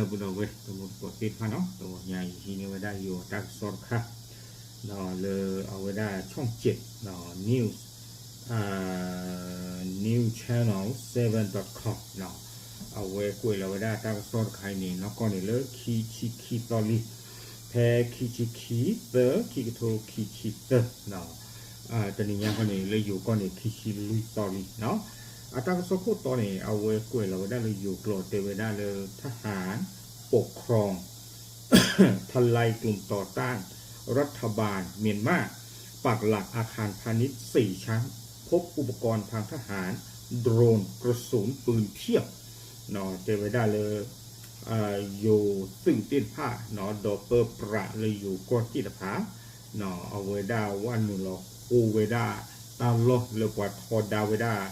ပဒီပုၢ်ဝဲၢ်တံၤသကိးသ့ၣ်တဖၣ်နီၤ, တဂီၤညါအံၤဟံးန့ၢ်ဝဲဒၣ်ယိၤတၢ်ကစီၣ်တခါ ဒီးလၢအဝဲဒၣ် ช่องเจ็ด news news channel seven dot com အဝဲကွဲးလီၤဝဲဒၣ်တၢ်ကစီၣ်တခါအံၤန့ၣ် နီၢ်ကီၢ်န့ၣ်လၢခံဆံခံသီလံ, ဖဲခံဆံခံသၢ ခံကထိခံဆံသၢ တနံၤညါဃီန့ၣ် လၢယိၤကီၢ်န့ၣ် ခံဆံလွံၢ်သီလံနီၤ. အတၢ်ကစီၣ်ခိၣ်တီန့ၣ် အဝဲကွဲးလီၤဝဲဒၣ်လၢယိၤကျိာ်တဲဝဲဒၣ်လၢ ทหารปกครองทลายกลุ่มต่อต้านรัฐบาลเมียนมา ปักหลักอาคารพาณิชย์สี่ชั้น พบอุปกรณ์ทางทหาร โดรนกระสุนปืนเพียบ တဲဝဲဒၣ်လၢ ယိၤသုးသ့ၣ်တဖၣ် ဒီးပၢပြးလၢယိၤကီၢ်သ့ၣ်တဖၣ် အဝဲဒၣ်ဝဲနုာ်လီၤဃိဝဲဒၣ်တၢ်လီၢ်လၢပှၤထီဒါဝဲဒၣ်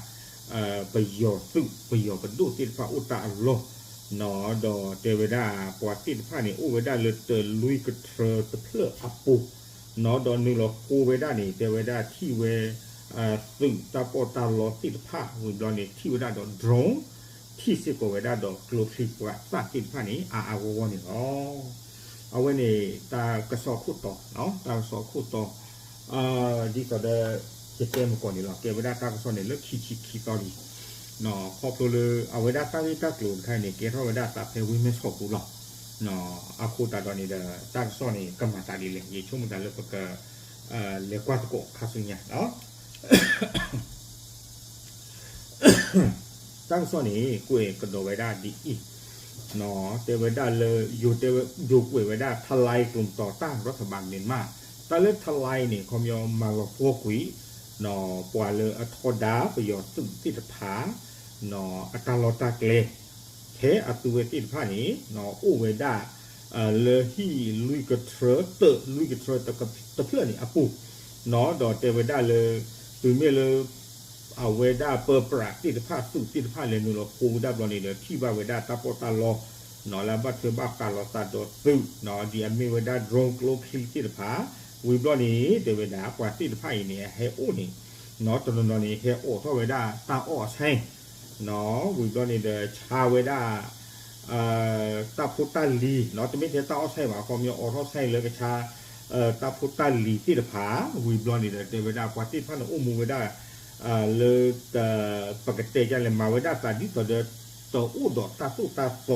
ပယီၤသုး ပယီၤပဒိၣ်သ့ၣ်တဖၣ်အိၣ်တၢ်အလီၢ်, ဒီးတဲဝဲဒၣ်ပှၤသ့ၣ်တဖၣ်န့ၣ် အိၣ်ဝဲဒၣ်လၢတၢးလွံၢ်ကထြၢတဖျၢၣ်အပူၤ, ဒီးနုာ်လီၤဃိဝဲဒၣ်န့ၣ် တဲဝဲဒၣ်ထံၣ်ဝဲ သုးတၢ်ပီးတၢ်လီသ့ၣ်တဖၣ် ဝံၤဘျီန့ၣ် ထံၣ်ဝဲဒၣ်ဒီး drone ထံၣ်စ့ၢ်ကီးဝဲဒၣ်ဒီးကျိချံမျိာ်သၣ်သ့ၣ်တဖၣ်န့ၣ် အါအါဂီၢ်ဂီၢ်န့ၣ်လီၤ. အဝဲန့ၣ်တၢ်ကစီၣ်ခိၣ်တီ, တၢ်ကစီၣ်ခိၣ်တီ ဒ်သိးဒီး ယတဲမုၢ်ကီၢ်န့ၣ်လီၤ. ကဲဝဲဒၣ်တၢ်ကစီၣ်န့ၣ်လၢခံဆံခံသီလံ, ခီဖျိလၢအဝဲဒၣ်တၢ်ဂ့ၢ်တၢ်ကျိၤတခါအံၤန့ၣ် ကဲထီၣ်ဝဲဒၣ်သးဖဲဝ့ၢ်မဲၢ်ဆီးပူၤလီၤ. အဃိသတးဒီးန့ၣ်ဒီး တၢ်ကစီၣ်န့ၣ် ကမၤသးဒ်လဲၣ် ယဆိကမိၣ်သးလၢပက လဲၤကွၢ်သကိးခါဆူညါလီၤ. တၢ်ကစီၣ်န့ၣ် ကွဲးကဒီးဝဲဒၣ်ဒ်အံၤ, တဲဝဲဒၣ်လၢ ယိၤကွဲးဝဲဒၣ် ทลายกลุ่มต่อต้านรัฐบาลเมียนมา တၢ်လၢ ทลาย န့ၣ် ခီပညီမၤလီၤပှီၢ်ကွံာ် ပှၤလၢအထီဒါပယီၤသုးသ့ၣ်တဖၣ် အတၢ်လီၢ်တၢ်ကျဲ ဖဲအသုဝဲသ့ၣ်တဖၣ်န့ၣ် အိၣ်ဝဲဒၣ် လၢဟံၣ်လွံၢ်ကထြၢ တၢးလွံၢ်ကထြၢတဖျၢၣ်န့ၣ်အပူၤ, ဒီးတဲဝဲဒၣ်လၢ တုၤမ့ၢ်လၢ အဝဲဒၣ်ပၢပြးသ့ၣ်တဖၣ် သုးသ့ၣ်တဖၣ်လဲၤနုာ်လီၤဃိဝဲဒၣ်ဘျီန့ၣ်ဒီး ထံၣ်ဘၣ်ဝဲဒၣ်တၢ်ပီးတၢ်လီ လၢအဘၣ်ထွဲဘၣ်ဃးလိာ်သးဒီးသုး ဒ်အမ့ၢ်ဝဲဒၣ် drone ကျိချံသ့ၣ်တဖၣ်, ဝံၤဘျီန့ၣ် တဲဝဲဒၣ် ပှၤသ့ၣ်တဖၣ်အံၤန့ၣ် အဟဲအိၣ်န့ၣ် တနီၤနီၤန့ၣ် ဟဲအိးထီၣ်ဝဲဒၣ်တၢ်အီၣ်အဆဲ ဝံၤဘျီန့ၣ်ဒီး ဆါဝဲဒၣ် တၢ်ဖိတၢ်လံၤ တမ့ၢ်ထဲတၢ်အီၣ်ဆဲဘၣ် ခီပညီအိးထီၣ်ဆဲလၢကဆါ တၢ်ဖိတၢ်လံၤသ့ၣ်တဖၣ်, ဝံၤဘျီန့ၣ်ဒီး တဲဝဲဒၣ်ပှၤသ့ၣ်တဖၣ်န့ၣ်အိၣ်မူဝဲဒၣ် လၢ ပကတဲဒ်လဲၣ် မၤဝဲဒၣ်သးဒ်သိးဒီး တအိၣ်ဒီးတၢ်သိၣ်တၢ်သီ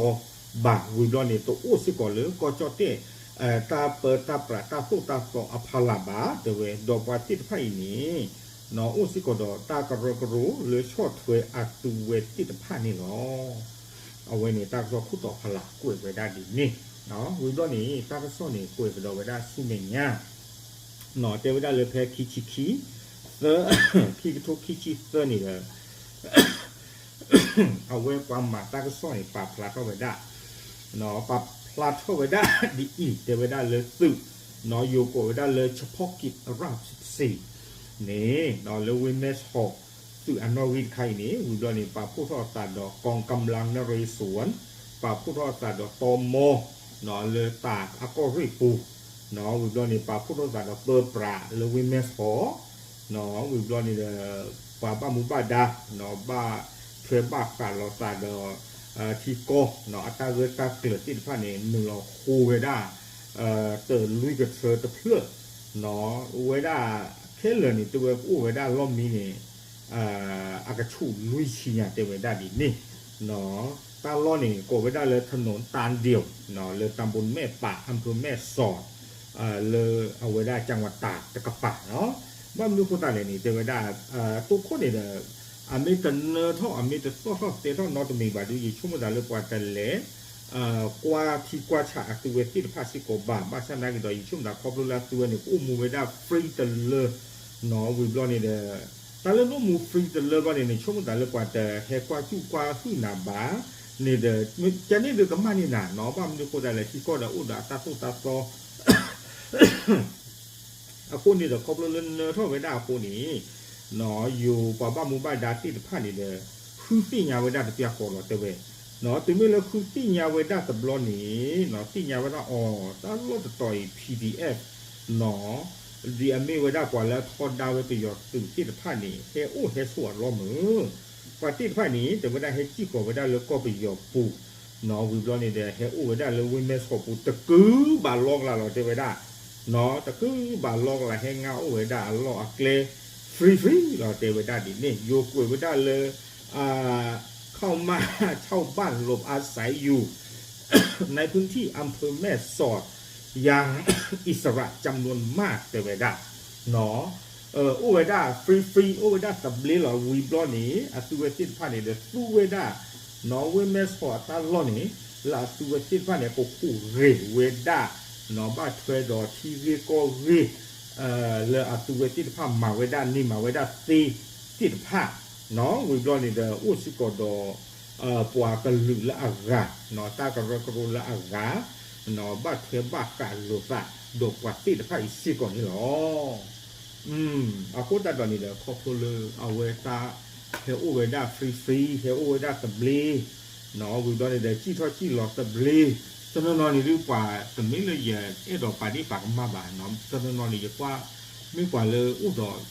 ဘၣ်, ဝံၤဘျီန့ၣ် တအိၣ်စ့ၢ်ကီးလၢကီၢ်ကၠီၣ်တဲၣ် တၢ်ပၢတၢ်ပြးတၢ်သိၣ်တၢ်သီအဖီလာ်ဘၣ် တဲဝဲ, ဒီးပှၤသ့ၣ်တဖၣ်အံၤန့ၣ် အိၣ်စ့ၢ်ကီးဒီးတၢ်ကရၢကရိလၢဆီၣ်ထွဲအသုဝဲသ့ၣ်တဖၣ်န့ၣ်လီၤ. အဝဲန့ၣ်တၢ်ကစီၣ်ခိၣ်တီဖီလာ်ကွဲးဝဲဒၣ်ဒ်န့ၣ်, ဝံၤဘျီန့ၣ် တၢ်ကစီၣ်န့ၣ် ကွဲးကဒီးဝဲဒၣ်ဆူမဲာ်ညါ တဲဝဲဒၣ်လၢဖဲခံဆံခံ သၢ ခံကထိခံဆံသၢန့ၣ်ဒီး အဝဲပှၤမၤတၢ်ကစီၣ်န့ၣ် ပာ်ဖျါထီၣ်ဝဲဒၣ်, ပာ်ဖျါထီၣ်ဝဲဒၣ်ဒ်အံၤ တဲဝဲဒၣ်လၢသုး, ယိၤကိးဝဲဒၣ်လၢ เฉพาะกิจราบสิบสี่ န့ၣ် လၢဝ့ၢ်မဲၢ်ဆီး သုးအနီၣ်ဂံၢ်တခါအံၤန့ၣ် ဝံၤဘျီန့ၣ် ပာ်ဖှိၣ်ထီၣ်အသးဒီး กองกำลังนเรศวร ပာ်ဖှိၣ်ထီၣ်အသးဒီးတီမီ လၢတၢ်အကီၢ်ရ့ၣ်ပူၤ, ဝံၤဘျီန့ၣ် ပာ်ဖှိၣ်ထီၣ်သးဒီးပၢပြးလၢဝ့ၢ်မဲၢ်ဆီး, ဝံၤဘျီန့ၣ်ဒီး ပှၤဘၣ်မူဘၣ်ဒါ ဘၣ်ထွဲဘၣ်ဃးလိာ်သးဒီး ထံကီၢ် အတၢ်ဂၢၢ်တၢ်ကျၢၤသ့ၣ်တဖၣ်န့ၣ် နုာ်လီၤဃိဝဲဒၣ် တၢးလွံၢ်ကထြၢတဖျၢၣ်, ဝဲဒၣ်ခဲလၢာ်န့ၣ် တဲဝဲကအိၣ်ဝဲဒၣ်လီၢ်မံန့ၣ် အကဆူးလွံၢ်ဆံညါ တဲဝဲဒၣ်ဒ်န့ၣ်, တၢ်လီၢ်န့ၣ် ကိးဝဲဒၣ်လၢ ถนนตานเดี่ยว လၢ ตำบลแม่ปะ อำเภอแม่สอด လၢအဝဲဒၣ် จังหวัดตาก တကပၤလီၤ. ဘၣ်မနုၤအဃိသတးလဲၣ်န့ၣ် တဲဝဲဒၣ် တိခိၣ်န့ၣ်ဒီး အမ့ၢ်တနၢထီၣ် အမ့ၢ်တသီၣ်ထီၣ်တဲထီၣ်နီတမံၤဘၣ်ဒီး ယဆိကမိၣ်သးလၢပှၤတလဲၤ ကွၢ်ထံကွၢ်ဆးအသုဝဲသ့ၣ်တဖၣ်စ့ၢ်ကီးဘၣ်. ဘၣ်ဆၣ်သနာ်က့ဒီး ယဆိကမိၣ်သးခီဖျိလၢအသုဝဲန့ၣ် ကအိၣ်မူဝဲဒၣ် free တလၢ နီၤ ဝံၤဘျီန့ၣ်ဒီး တၢ်လၢနအိၣ်မူ free တလၢဘျီန့ၣ်န့ၣ် ဆိကမိၣ်သးလၢပှၤတဟဲကွၢ်စူၣ်ကွၢ်ဟုၣ်နၤဘၣ်န့ၣ်ဒီး ကန့ၣ်ဒုးကမၣ်န့ၢ်နၤနီၤ. ဘၣ်မနုၤအဃိသတးလဲၣ် ထံကီၢ်ဒီးအိၣ်ဒီးအတၢ်သိၣ်တၢ်သီ အဃိန့ၣ်ဒီး ခီဖျိလၢနၢထီၣ်ဝဲဒၣ်အဃိန့ၣ် ယိၤပှၤဘၣ်မူဘၣ်ဒါသ့ၣ်တဖၣ်န့ၣ်ဒီး ဃုသ့ၣ်ညါဝဲဒၣ်တပျၢ်ဃီလီၤတဲဝဲ, တုၤမ့ၢ်လၢဃုသ့ၣ်ညါဝဲဒၣ်တဘျီန့ၣ် သ့ၣ်ညါဝဲဒၣ်အီၤ တၢ်လီၢ်တတီၤအံၤ PDF နီၤ ဒ်အမ့ၢ်ဝဲဒၣ်ပှၤလၢအထီဒါဝဲပယီၤသုးသ့ၣ်တဖၣ်န့ၣ် ဟဲအိၣ်ဟဲဆိးအလီၢ်မုာ်, ပှၤသ့ၣ်တဖၣ်န့ၣ် တဲဝဲဒၣ်ဟဲစံၣ်ဃီၤဝဲဒၣ်လၢကီၢ်ပယီၤပူၤ ဝံၤဘျီန့ၣ်ဒီး ဟဲအိၣ်ဝဲဒၣ်လၢဝ့ၢ်မဲၢ်ဆီးပူၤ တကုဘၣ်လီကလးလီၤ တဲဝဲဒၣ်, တကုဘၣ်လီကလး ဟဲငါအိၣ်ဝဲဒၣ်အလီၢ်အကျဲ free free လီၤ တဲဝဲဒၣ်ဒ်န့ၣ် ယိၤကွဲးဝဲဒၣ်လၢ เข้ามาเช่าบ้านหลบอาศัยอยู่ ในพื้นที่อำเภอแม่สอดอย่างอิสระจำนวนมาก တဲဝဲဒၣ် အိၣ်ဝဲဒၣ် free free အိၣ်ဝဲဒၣ်သဘျ့လီၤ. ဝံၤဘျီန့ၣ် အသုဝဲသ့ၣ်တဖၣ်န့ၣ်ဒီး သူဝဲဒၣ် နီၣ်ဝ့ၢ်မဲၢ်ဆီးအတၢ်လီၢ်န့ၣ် လၢအသုဝဲသ့ၣ်တဖၣ်န့ၣ် ကဟူးဂဲၤဝဲဒၣ် နီၣ်ဘၣ်ထွဲဒီးထံဂ့ၢ်ကီၢ်ဂ့ၢ် လၢအသုဝဲသ့ၣ်တဖၣ်မၤဝဲဒၣ်န့ၢ် မၤဝဲဒၣ်သ့သ့ၣ်တဖၣ် နီၣ်ဝံၤဘျီန့ၣ်ဒီး အိၣ်စ့ၢ်ကီးဒီး ပှၤကလုာ်လၢအဂၤ နီၣ်တၢ်ကရၢကရိလၢအဂၤ နီၣ်ဘၣ်ထွဲဘၣ်ဃးလိာ်သး ဒီးပှၤသ့ၣ်တဖၣ်အံၤစ့ၢ်ကီးန့ၣ်လီၤ. အဃိသတးဒီးန့ၣ်ဒီး ခီဖျိလၢအဝဲတၢ်ဟဲအိၣ်ဝဲဒၣ် free free ဟဲအိၣ်ဝဲဒၣ်သဘျ့ နီၣ်ဝံၤဘျီန့ၣ်ဒီး စံၣ်ထီၣ်စံၣ်လီၤသဘျ့ တနီၤနီၤန့ၣ်ဒုး ပှၤတမ့ၢ်လၢယအဲၣ်ဒိးပာ်ဒ့ၣ်ပာ်ကမၣ်ဘၣ် တနီၤနီၤန့ၣ် ယကွၢ် မ့ၢ်ပှၤလၢအိၣ်ဒီး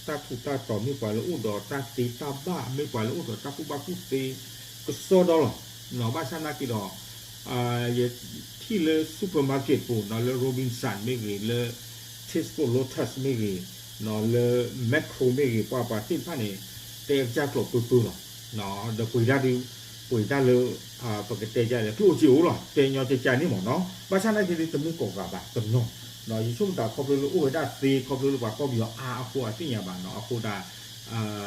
တၢ်ထူးတၢ်တီၤ မ့ၢ်ပှၤလၢအိၣ်ဒီးတၢ်သ့တၢ်ဘၣ် မ့ၢ်ပှၤလၢအိၣ်ဒီးတၢ်ကူၣ်ဘၣ်ကူၣ်သ့ ကစီဒီလီၤ. ဘၣ်ဆၣ်နာ်က့ဒီး ယထံၣ်လၢ supermarket ပူၤ နီၣ်လၢ Robinson မ့ၢ်ဂ့ၤ လၢ Tesco Lotus မ့ၢ်ဂ့ၤ နီၣ်လၢ Makro မ့ၢ်ဂ့ၤ ပှၤပှၤသ့ၣ်တဖၣ်န့ၣ် တဲကစၢ်ကျိာ်ပၢပၢလီၤ. ဒီးပှ့ၤတၢ်ဒုး ပှ့ၤတၢ်လၢ ပကတဲဒ်လဲၣ် ကျိၣ်စ့အိၣ်လီၤ တဲညီကကန့ၣ်မ့ၢ်နီၣ်. ဘၣ်ဆၣ်နာ်က့ဒုး တမ့ၢ်ကိးဂၤဘၣ်တနီၤ ယဆိကမိၣ်သးခီဖျိလၢအိၣ်ဝဲဒၣ်သ့ ခီဖျိလၢပှၤကီၢ်ပယီၤအါအဃိအသ့ၣ်ညါဘၣ်နီၣ်. အဃိဒၣ်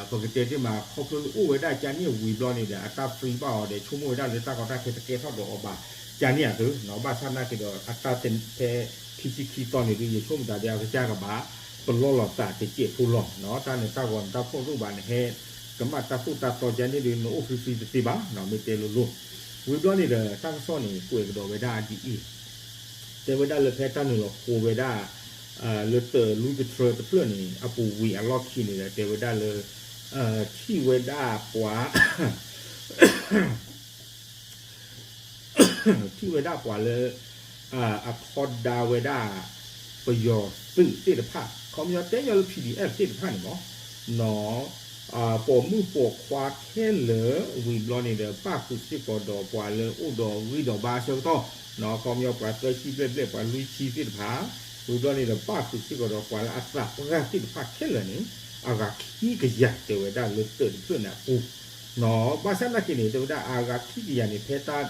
ပကတဲတ့ၢ်မး ခီဖျိလၢအိၣ်ဝဲဒၣ်ကန့ၣ်ဝံၤဘျီန့ၣ်ဒီး အတၢ် free ဘၣ်အီၤဒီး ဆိကမိၣ်ဝဲဒၣ်လၢတၢ်ကီတၢ်ခဲတကဲထီၣ်ဒီးအီၤဘၣ် ကန့ၣ်အသိးနီၣ်. ဘၣ်ဆၣ်နာ်က့ဒီး အတၢ်တဲဖဲခံဆံခံသီန့ၣ်ဒုး ယဆိကမိၣ်သးဒီးအကစၢ်ကဘၣ် ပလီၢ်လီၤသးတစဲးဖိလီၤနီၣ်. တၢ်နတၢ်ဂီၤနတၢ်ဖှီၣ်တအိၣ်ဘၣ် နဟဲကမၣ်တၢ်သိၣ်တၢ်သီကန့ၣ်ဒုး နအိၣ် free free တသ့ဘၣ်နီၣ် မ့ၢ်တဲလိၤလိၤ. ဝံၤဘျီန့ၣ်ဒီး တၢ်ကစီၣ်န့ၣ် ကွဲးကဒီးဝဲဒၣ်ဒ်အံၤ တဲဝဲဒၣ်လၢဖဲတၢ်နုာ်လီၤဃိဝဲဒၣ် လၢတၢးလူကထြၢတဖျၢၣ်န့ၣ် အပူၤဝံၤအလီၢ်ခံန့ၣ်ဒီး တဲဝဲဒၣ်လၢ ထံၣ်ဝဲဒၣ်ပှၤ ထံၣ်ဝဲဒၣ်ပှၤလၢ အထီဒါဝဲဒၣ် ပယီၤသုးသ့ၣ်တဖၣ် ခီပညီတဲညီလၢ P D F သ့ၣ်တဖၣ်န့ၣ်မ့ၢ် နီၣ် ပိာ်မုၣ်ပိာ်ခွါခဲလၢာ် ဝံၤဘျီန့ၣ်ဒီး ပၣ်ဃုာ်စ့ၢ်ကီးဒီးပှၤလၢအိၣ်ဒီးဂံၢ်ဒီးဘါအဆၢကတီၢ် နီၣ် ခီပညီပှၤသၢဆံဘျဲၣ်ဘျဲၣ် ပှၤလွံၢ်ဆံသ့ၣ်တဖၣ် ဝံၤဘျီန့ၣ်ဒီး ပၣ်ဃုာ်စ့ၢ်ကီးဒီးပှၤလၢအသးပှၢ်သ့ၣ်တဖၣ်ခဲလၢာ်န့ၣ် အဂၤခံကယၤတဲဝဲဒၣ်လၢတၢးတဖျၢၣ်န့ၣ်အပူၤ နီၣ် ဘၣ်ဆၣ်နာ်က့န့ၣ် တဲဝဲဒၣ်အဂၤခံကယၤန့ၣ် ဖဲတၢ်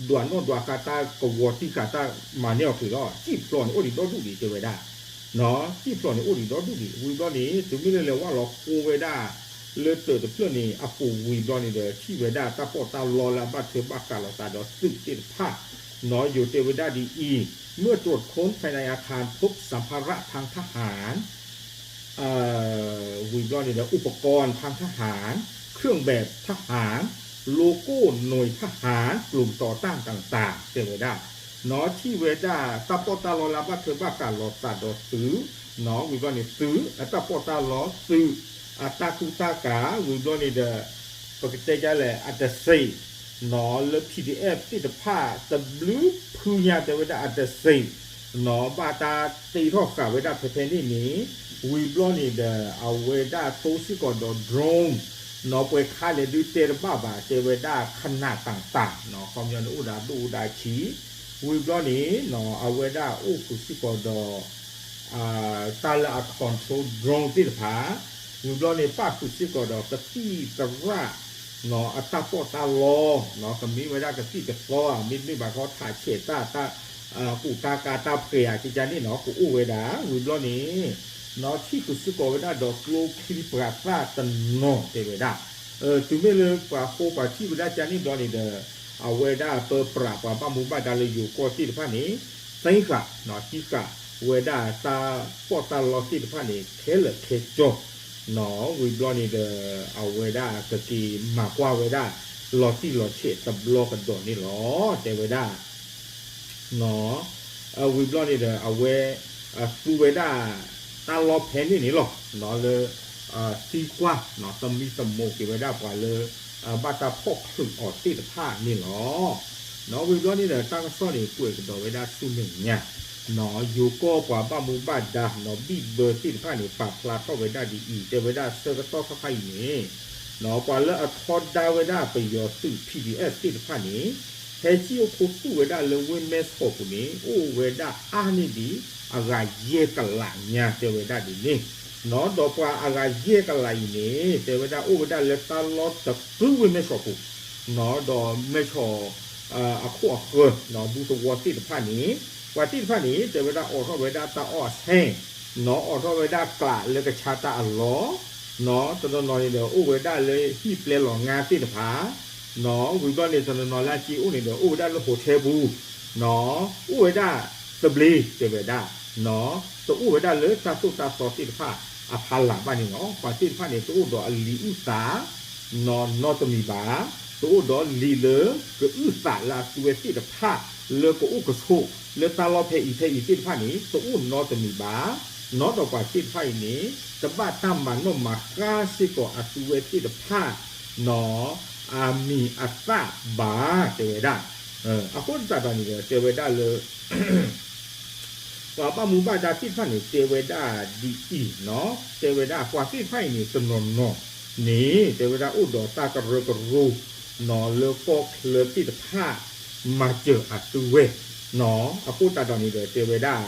ဒွးနီၣ်ဒွးဃါတၢ်ကဝီၤတံၢ်ဃာ်တၢ်မၤန့ၢ်အီၤချုးလီၤ စံၣ်ဖျိးန့ၣ် အိၣ်ဒံးဒီဒူၣ်ဒံး တဲဝဲဒၣ် နီၣ် စံၣ်ဖျိးန့ၣ်အိၣ်ဒံးဒီဒူၣ်ဒံး ဝံၤဘျီန့ၣ် တုၤမ့ၢ်လၢလဲၤဝၢ်လီၤဃိဝဲဒၣ် လၢတၢးတဖျၢၣ်န့ၣ် အပူၤဝံၤဘျီန့ၣ်ဒီး ထံၣ်ဝဲဒၣ်တၢ်ပီးတၢ်လီလၢအဘၣ်ထွဲဘၣ်ဃးလိာ်သးဒီးသုးသ့ၣ်တဖၣ် နီၣ် ယိၤတဲဝဲဒၣ်ဒ်အံၤ เมื่อตรวจค้นภายในอาคารพบสัมภาระทางทหาร ဝံၤဘျီန့ၣ်ဒီး อุปกรณ์ทางทหาร เครื่องแบบทหาร โลโก้หน่วยทหาร กลุ่มต่อต้านต่างๆ တဲဝဲဒၣ် နီၣ် ထံၣ်ဝဲဒၣ် တၢ်ပီးတၢ်လီလၢအဘၣ်ထွဲဘၣ်ဃးလိာ်သးဒီးသုး နီၣ် ဝံၤဘျီန့ၣ်သုး အတၢ်ပီးတၢ်လီသုး အတၢ်ကူတၢ်ကၤ ဝံၤဘျီန့ၣ်ဒီး ပကတဲဒ်လဲၣ် အတစ့း နီၣ် လၢ P D F သ့ၣ်တဖၣ် တဘျုးဖုညါတဲဝဲဒၣ်အတစ့း နီၣ် ဘၣ်တၢ်တ့ထီၣ်ဃာ်ဝဲဒၣ်ဖဲဖဲန့ၣ်န့ၣ် ဝံၤဘျီန့ၣ်ဒီး အဝဲဒၣ်သိစ့ၢ်ကီးဒီး drone နီၣ် ပှဲၤခါလဲၣ်ဒုးတဲတဘၣ်ဘၣ် တဲဝဲဒၣ် ขนาดต่างๆ နီၣ် ခီပညီန့ၣ်အိၣ်ဒၣ်ဒိၣ်အိၣ်ဒၣ်ဆံး ဝံၤဘျီန့ၣ် နီၣ် အဝဲဒၣ်အိၣ်ဃုာ်စ့ၢ်ကီးဒီး တၢ်လၢအ control drone သ့ၣ်တဖၣ် ဝံၤဘျီန့ၣ် ပၣ်ဃုာ်စ့ၢ်ကီးဒီးကသံၣ်သရၣ် နီၣ် အတၢ်ပီးတၢ်လီ နီၣ် ကမ့ၢ်ဝဲဒၣ်ကသံၣ်တသီဧါ မ့တမ့ၢ်ဘၣ်ခီထးဆဲးတၢ် တၢ်ကူးတၢ်ကၤတၢ်ပှဲၤဧါ ကကန့ၣ်နီၣ် ကအိၣ်ဝဲဒၣ် ဝံၤဘျီန့ၣ် နီၣ် ထံၣ်ဃုာ်စ့ၢ်ကီးဝဲဒၣ်ဒီးကျိချံပှၤသၣ်တနီၤတဲဝဲဒၣ် တုၤမ့ၢ်လၢပှၤဃိပှၤထံၣ်ဝဲဒၣ်ကန့ၣ်ဘျီန့ၣ်ဒီး အဝဲဒၣ်ပပြးပှၤဘၣ်မူဘၣ်ဒါလၢယိၤကီၢ်သ့ၣ်တဖၣ်န့ၣ် သ့ဃာ် နီၣ် သ့ဃာ်ဝဲဒၣ်တၢ်ပီးတၢ်လီသ့ၣ်တဖၣ်န့ၣ် ခဲလၢာ်ခဲဆ့ နီၣ် ဝံၤဘျီန့ၣ်ဒီး အဝဲဒၣ်ကက့ၤမၤကွၢ်ဝဲဒၣ် လီၤတံၢ်လီၤဆဲးတဘျီကဒီးန့ၣ်လီၤ တဲဝဲဒၣ် နီၣ် ဝံၤဘျီန့ၣ်ဒီး အဝဲ သူဝဲဒၣ် တၢ်လီၢ်ဖဲန့ၣ်န့ၣ်လီၤ နီၣ် လၢ သံကွၢ် နီၣ် သမံသမိးက့ၤဝဲဒၣ်ပှၤလၢ ဘၣ်တၢ်ဖီၣ်ချုးအီၤသ့ၣ်တဖၣ်န့ၣ်လီၤ နီၣ် ဝံၤဘျီန့ၣ်ဒီး တၢ်ကစီၣ်န့ၣ် ကွဲးကဒီးဝဲဒၣ်ဆူမဲာ်ညါ နီၣ် ယိၤကီၢ်ပှၤဘၣ်မူဘၣ်ဒါ နီၣ် ဘံၣ်ဘၢသ့ၣ်တဖၣ်န့ၣ် ပာ်ဖျါထီၣ်ဝဲဒၣ်ဒ်အံၤ တဲဝဲဒၣ်ဆၢကတီၢ်ခါခါအံၤန့ၣ် နီၣ် ပှၤလၢအထီဒါဝဲဒၣ်ပယီၤသုး P D F သ့ၣ်တဖၣ်န့ၣ် ဖဲကၠံၣ်အိၣ်ဖှိၣ်သူၣ်ဝဲဒၣ်လၢဝ့ၢ်မဲၢ်ဆီးပူၤန့ၣ် အိၣ်ဝဲဒၣ်အါန့ၢ်ဒံး အဂၤယဲၢ်ကလးညါ တဲဝဲဒၣ်ဒ်န့ၣ်, ဒီးပှၤအဂၤယဲၢ်ကလးအံၤန့ၣ် တဲဝဲဒၣ်အိၣ်ဝဲဒၣ်လၢတၢ်လီၢ်တကုဝ့ၢ်မဲၢ်ဆီးပူၤ, ဒီးမဲၢ်ဆီး အခိၣ်အဃၢၤ ဒူသဝီသ့ၣ်တဖၣ်န့ၣ် ပှၤသ့ၣ်တဖၣ်န့ၣ် တဲဝဲဒၣ်အိးထီၣ်ဝဲဒၣ်တၢ်အီၣ်အဆဲ, အိးထီၣ်ဝဲဒၣ်ကျးလၢကဆါတၢ်အလီၢ်, တနီၤနီၤန့ၣ်ဒီး အိၣ်ဝဲဒၣ်လၢဟံၣ်ပျဲလီၤငါသ့ၣ်တဖၣ်, ဝံၤဘျီန့ၣ်တနီၤနီၤလၢအက့အိၣ်န့ၣ်ဒီး အိၣ်ဝဲဒၣ်လၢ hotel ပူၤ, အိၣ်ဝဲဒၣ်သဘျ့ တဲဝဲဒၣ်, တအိၣ်ဝဲဒၣ်လၢတၢ်သိၣ်တၢ်သီသ့ၣ်တဖၣ်အဖီလာ်ဘၣ်န့ၣ်လီၤ. ပှၤသ့ၣ်တဖၣ်န့ၣ် တအိၣ်ဒီးအလံာ်အုၣ်သး နီတမံၤဘၣ်, တအိၣ်ဒီးလံာ်လၢကအုၣ်သးလၢအသုဝဲသ့ၣ်တဖၣ် လၢကအိၣ်ကဆိးလၢတၢ်လီၢ်ဖဲအံၤဖဲအံၤသ့ၣ်တဖၣ်န့ၣ် တအိၣ်နီတမံၤဘၣ်, နီဒီးပှၤသ့ၣ်တဖၣ်အံၤန့ၣ် တဘၣ်တၢ်မၤနီၣ်မၤဃါစ့ၢ်ကီးအသုဝဲသ့ၣ်တဖၣ် နီ အမံၤအသၣ်ဘၣ် တဲဝဲဒၣ်. အဃိသတးဒီးန့ၣ်ဒီး တဲဝဲဒၣ်လၢ ပှၤဘၣ်မူဘၣ်ဒါသ့ၣ်တဖၣ်န့ၣ် တဲဝဲဒၣ်ဒ်အံၤ, တဲဝဲဒၣ်ပှၤသ့ၣ်တဖၣ်အံၤန့ၣ် တနီၤနီၤန့ၣ် တဲဝဲဒၣ်အိၣ်ဒီးတၢ်ကရၢကရိ နီလၢကီၢ်ချၢသ့ၣ်တဖၣ် မၤစၢၤအသုဝဲ, အဃိသတးဒီးန့ၣ်ဒီး တဲဝဲဒၣ်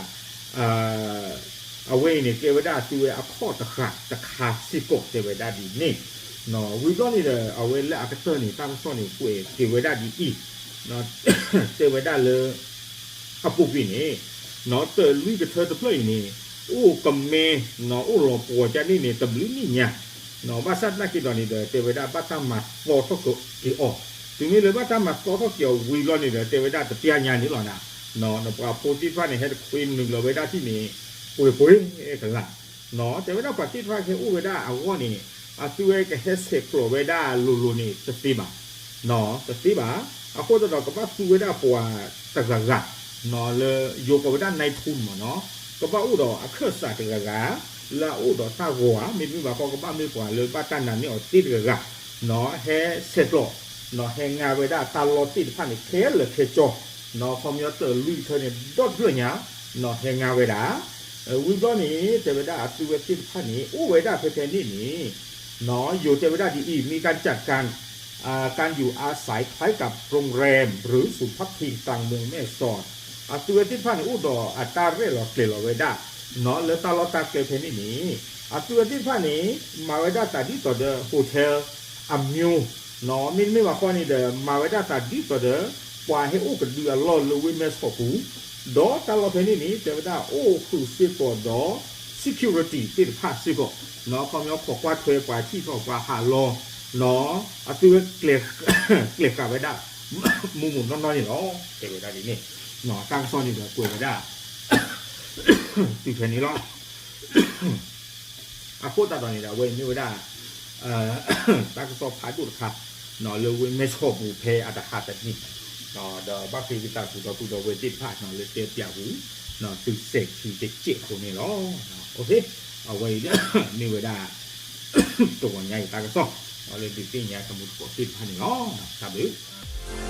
အဝဲအံၤန့ၣ် ကဲဝဲဒၣ်အသုဝဲအခီၣ်တဃာ်တခါစ့ၢ်ကီး တဲဝဲဒၣ်ဒ်န့ၣ်, ဝံၤဘျီန့ၣ်ဒီး အဝဲလၢအကတၢၢ်န့ၣ် တၢ်ကစီၣ်န့ၣ် ကွဲးက့ၤဝဲဒၣ်ဒ်အံၤ, တဲဝဲဒၣ်လၢ အပူၤကွံာ်န့ၣ် နီတၢ်လွံၢ်ကထၢတဖျၢၣ်အံၤန့ၣ် အိၣ်ကမဲ နီအိၣ်လီၤပှီၤကန့ၣ်န့ၣ် တဘျုးနံၣ်ညါ, ဘၣ်ဆၣ်သနာ်က့ဒီးန့ၣ်ဒီး တဲဝဲဒၣ်ဘၣ်တၢ်မၤသီထီၣ်က့ၤအီၤ, တုၤမ့ၢ်လၢဘၣ်တၢ်မၤသီထီၣ်က့ၤအီၤဝံၤဘျီန့ၣ်ဒီး တဲဝဲဒၣ်တပျၢ်ညါန့ၣ်လီၤနၤ, ပှၤဖိသ့ၣ်တဖၣ်န့ၣ် ဟဲတခွ့နုာ်လီၤဝဲဒၣ်ထံၣ်န့ၣ် ပှဲၤပှဲၤကလး တဲဝဲဒၣ်ပှၤသ့ၣ်တဖၣ်ဟဲအိၣ်ဝဲဒၣ်အဂီၢ်န့ၣ် အသုဝဲကဟဲဆဲးကျိးဝဲဒၣ်လိၤလိၤန့ၣ် တသ့ဘၣ်, တသ့ဘၣ်, အဃိသတးဒီးကဘၣ်သူဝဲဒၣ်ပှၤတဂၤဂၤ လၢယိၤကိးဝဲဒၣ် နၢၤထူၣ် မ့ၢ်နီၤ, ကဘၣ်အိၣ်ဒီးအခၢၣ်စးတဂၤဂၤ လၢအအိၣ်ဒီးတၢ်ဂီၤဧါ, မ့တမ့ၢ်ဘၣ်ဃီ ကဘၣ်မ့ၢ်ပှၤလၢဘၣ်တၢ်နာ်န့ၢ်အီၤသ့တဂၤဂၤ ဟဲဆဲးကျိး ဟဲငါဝဲဒၣ်တၢ်လီၢ်သ့ၣ်တဖၣ်န့ၣ် ခဲလၢာ်ခဲဆ့, ခီပညီတၢ်လွံၢ်ကထၢန့ၣ် ဒီတဖျၢၣ်ညါ ဟဲငါဝဲဒၣ် ဝံၤဘျီန့ၣ် တဲဝဲဒၣ်အသုဝဲသ့ၣ်တဖၣ်န့ၣ် အိၣ်ဝဲဒၣ်ဖဲဖဲန့ၣ်န့ၣ် ယိၤတဲဝဲဒၣ်ဒ်အံၤ มีการจัดการ การอยู่อาศัยคล้ายกับโรงแรมหรือศูนย์พักพิงกลางเมืองแม่สอด အသုဝဲသ့ၣ်တဖၣ်န့ၣ် အိၣ်ဒီးအတၢ်ရဲၣ်လီၤကျဲၤလီၤဝဲဒၣ် လၢတၢ်လီၢ်တၢ်ကျဲဖဲန့ၣ်န့ၣ် အသုဝဲသ့ၣ်တဖၣ်န့ၣ် မၤဝဲဒၣ်သးဒ်သိးဒီး hotel အမျိုး မ့တမ့ၢ်ဘၣ်ဃီန့ၣ်ဒီး မၤဝဲဒၣ်သးဒ်သိးဒီး ပှၤဟဲအိၣ်ကဒုအလီၢ်လၢဝ့ၢ်မဲၢ်ဆီးပူၤ ဒီးတၢ်လီၢ်ဖဲန့ၣ်န့ၣ် တဲဝဲဒၣ်အိၣ်ဃုာ်စ့ၢ်ကီးဒီး security သ့ၣ်တဖၣ်စ့ၢ်ကီး ခီပညီခိးကွၢ်ထွဲပှၤထံၣ်ထီၣ်ပှၤဟးလီၤ အသုဝဲ ကျဲၤဃာ်ဝဲဒၣ် မူးမူးနီၢ်နီၢ်န့ၣ်လီၤ တဲဝဲဒၣ်ဒ်န့ၣ် တၢ်ကစီၣ်န့ၣ်ဒီးကွဲးဝဲဒၣ် တုၤဖဲန့ၣ်လီၤ. အဃိသတးဒီးန့ၣ်ဒီး အဝဲအံၤမ့ၢ်ဝဲဒၣ် တၢ်ကစီၣ်ဖးဒိၣ်တခါ လၢဝ့ၢ်မဲၢ်ဆီးပူၤဖဲအတဟါတနံၤ ဒီးဘၣ်ဃ့ဝံသးစူၤဒီပုၢ်ဒီဝဲၢ်သ့ၣ်တဖၣ် လၢတဲပၠးပူၤ တုၤစဲးခံတစဲးဖိန့ၣ်လီၤ. အဝဲအံၤ မ့ၢ်ဝဲဒၣ် တဂီၤညါအံၤတၢ်ကစီၣ် လၢဒုးသ့ၣ်ညါတမူတကိးသ့ၣ်တဖၣ်န့ၣ်လီၤ. တၢ်ဘျုး